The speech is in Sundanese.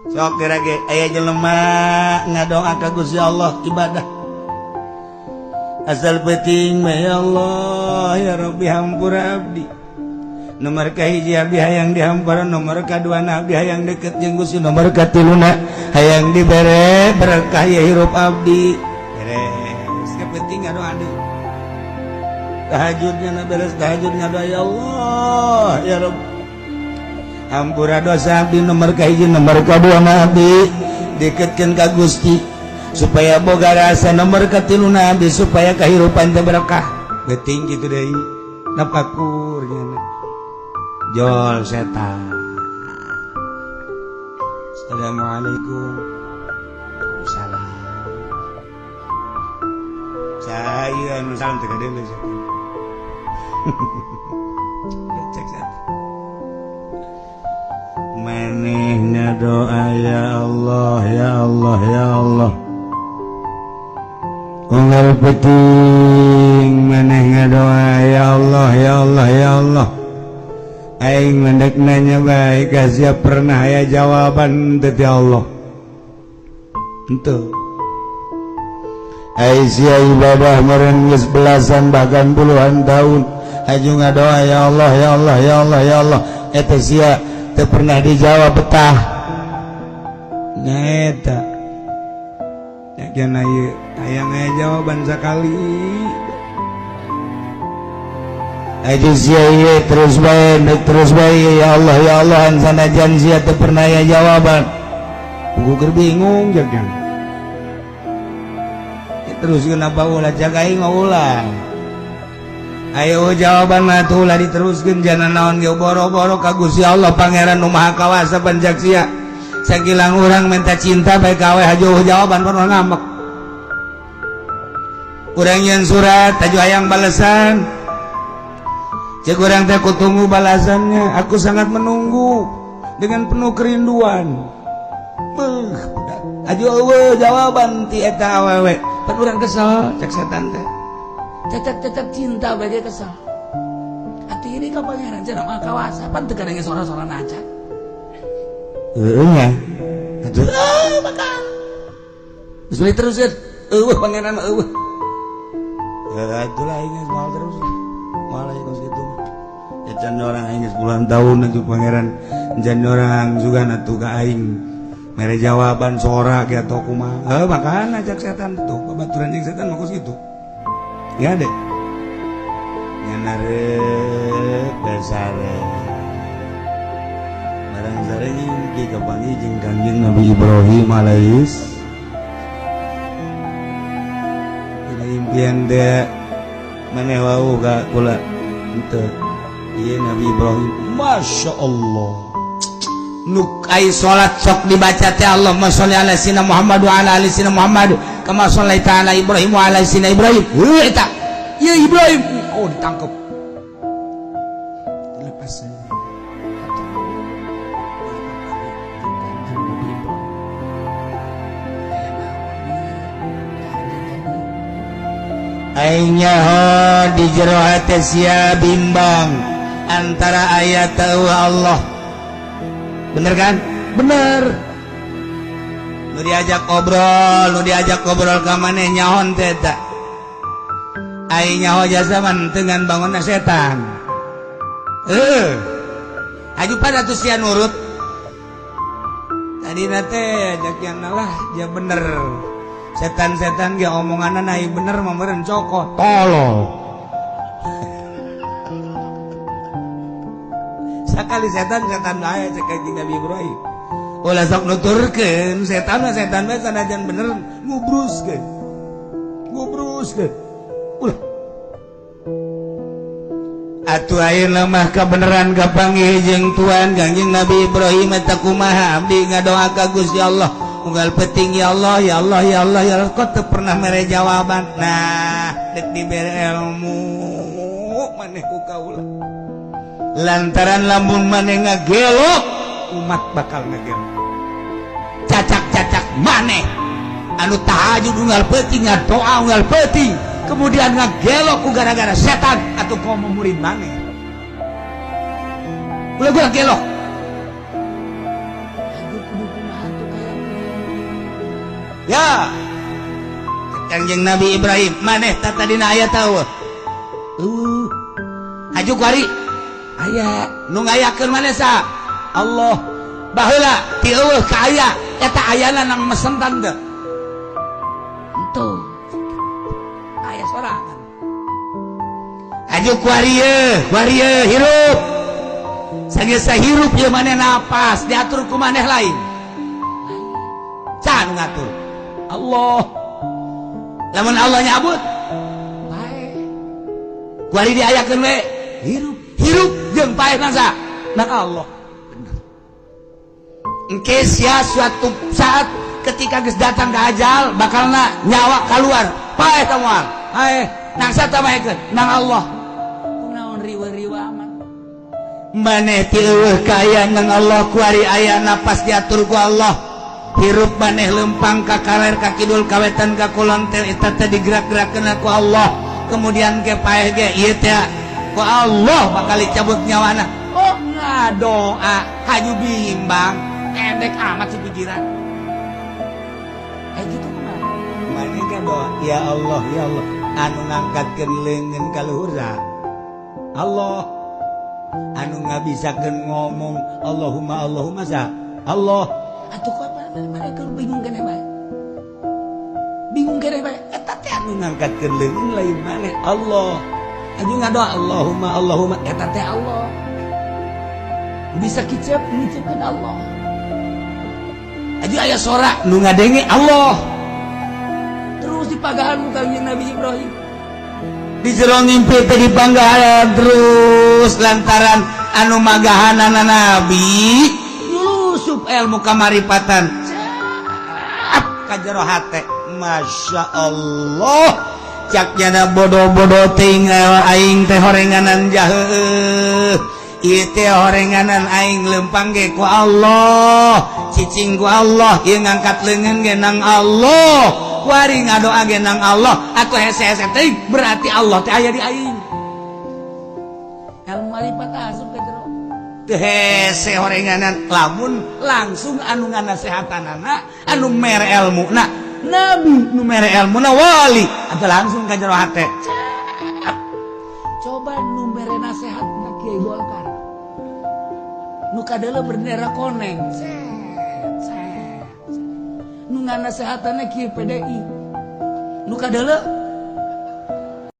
Sok geura ge aya jelema ngadoa ka Gusti Allah ibadah. Asal penting mah ya Allah ya Rabbi hampura abdi. Nomor kahiji abdi hayang dihampura, nomor kadua abdi hayang deket jeung Gusti, nomor katiluna hayang dibere berkah ya hirup abdi. Beres kepenting ngadoa deui. Tahajudnya na beres tahajud ngadoa ya Allah ya Rabb hampura dosa abdi nomor kahiji nomor kadua abdi deketkeun ka Gusti supaya boga rasa nomor katiluna abdi supaya kahirupan teh berkah. Beuting kitu deui napakur nya jol setan. Assalamualaikum. Salam. Saya anu salam teh kadeuleu setan. Cek setan. Manehna doa ya Allah ya Allah ya Allah. Unggal peuting maneh ngadoa ya Allah ya Allah ya Allah. Aing mendek nanya baik sia pernah aya jawaban teh ti Allah. Henteu. Ai sia ibadah meureun geus belasan bahkan puluhan tahun haju ngadoa ya Allah ya Allah ya Allah ya Allah eta sia teu pernah dijawab betah. Nyaeta. Yakin ieu hayang aya jawaban sakali. Aja sia ieu terus bae ya Allah ya Allah sanajan sia teu pernah aya jawaban. Ku keur bingung jagan. Terus kenapa ulah jaga aing mah ulah. Ayo jawaban mah tuh ulah diteruskeun jana naon ge boro-boro ka Gusti Allah Pangeran nu Maha Kawasa panjak sia. Sakilang urang minta cinta bae ka we hajo jawaban pernah ngambek. Urang nyeun surat taju hayang balesan. Cek urang teh ku tunggu balasannya, aku sangat menunggu dengan penuh kerinduan. Beuh, aju eueuh jawaban ti eta awewe. Pan urang kesel cek setan teh. Cecek-cecek cinta bae kesel. Atuh ini ka Pangeran cenah Maha Kawasa pan teu kadenge sora-sora acan. Heueuh nya. Atuh makan. Geus beli terus ya. Eueuh Pangeran mah eueuh. Ya atulah aing geus moal terus. Moal aing geus kitu. Ya can orang aing geus puluhan tahun atuh Pangeran. Can orang sugan atuh ka aing. Mere jawaban sora ge atau kumaha. Heuh makana cek setan tuh babaturan jeung setan mah kos kitu. Ya deh. Nyanarek dasare. Barang sare ge kapanggih jeung Kangjeng Nabi Ibrahim alaihis. Dina impian teh maneh wau ka kula henteu. Ieu Nabi Ibrahim Masya Allah. Nuk ai salat sok dibaca teh Allahumma sholli ala sayyidina Muhammad wa ala ali sayyidina Muhammad kama shallaita ala Ibrahim wa ala sayyidina Ibrahim. Heuh eta. Ieu Ibrahim. Oh ditangkep. Lepas. Aing nyaho di jero hate sia bimbang antara ayat tahu Allah. Bener kan? Bener. Nu diajak ngobrol ka maneh nyahon teh eta. Aing nyaho jasa man dengan bangunna setan. Heuh. Aju pada tuh sia nurut. Tadina teh ajak yang lah dia bener. Setan-setan ge omonganna ai bener mah meureun cokot tolol. Sakali setan-setan bae cek kanjeng Nabi Ibrahim. Ulah sok nuturkeun setan mah setan bae sanajan bener ngubruskeun. Ngubruskeun. Ulah. Atuh ayeuna mah kabeneran kapanggih jeung Tuhan Kangjeng Nabi Ibrahim eta kumaha abdi ngadoa ka Gusti Allah. Unggal penting ya Allah ya Allah ya Allah ya Allah kok teu pernah mere jawaban. Nah, dek dibere ilmu maneh ku kaula. Lantaran lamun maneh ngagelok umat bakal ngagelok. Cacak-cacak maneh anu tahajud unggal peuting ngadoa unggal peuting kemudian ngagelok ku gara-gara setan atau komo murid maneh. Ulah gua gelok. Ya Kangjeng Nabi Ibrahim maneh tah tadina aya tah eueuh aju kuari aya nu ngayakeun maneh sa Allah baheula ti eueuh ka aya eta ayana nang mesentan teu henteu aya sorangan aju kuari ye hirup sageus hirup ieu maneh napas diatur ku maneh lain can ngatur Allah lamun Allah nyabut paeh kuari diayakeun we hirup hirup jeung paeh nasa nang Allah bener engke sia suatu saat ketika geus datang ke ajal bakalna nyawa keluar paeh ta moal paeh nang sata paehkeun nang Allah kunaon riweuh-riweuh amat maneh ti eueuh ka aya nang Allah kuari aya napas diatur ku Allah hirup maneh lempang ka kaler ka kidul ka wetan ka kulon teh eta teh digerak-gerakkeun ku Allah kemudian ke paeh ge ieu teh ku Allah bakal dicabut nyawana oh ngadoa haju bimbang pendek amat si pikiran gitu kumaha maneh ngadoa ya Allah ya Allah anu ngangkatkeun leungeun ka luhur Allah anu ngabisakeun ngomong Allahumma Allahumma sa Allah atuh ku apa mereka bingung keneh bae bingung keneh bae eta teh anu ngangkatkeun leungeun lain maneh Allah aju ngadoa Allahumma Allahumma eta teh Allah bisa kicep ngicepkeun Allah aju aya sora nu ngadenge Allah terus dipagahan Kangjeng Nabi Ibrahim di jero ngimpi teh dipanggahan terus lantaran anu magahanana nabi nyulusup ilmu kamaripatan cap ka jero hate Masya Allah cak jana bodoh-bodoh ting aing teh horenganan jaheuh ieu teh horenganan aing lempang ge ku Allah cicing ku Allah ieu ngangkat leungeun ge nang Allah kuari ngadoa ge nang Allah atuh hese-hese teuing berarti Allah teh aya di aing ilmu marifat asup ka jero teu hese horenganan lamun langsung anu nganasehatanana anu mere elmuna nabi nu mere elmuna wali atuh langsung ka jero hate coba nu mere nasehat na Kiai Golkar nu kadeuleu bendera koneng set set nu nganasehatanna Kiai PDI nu kadeuleu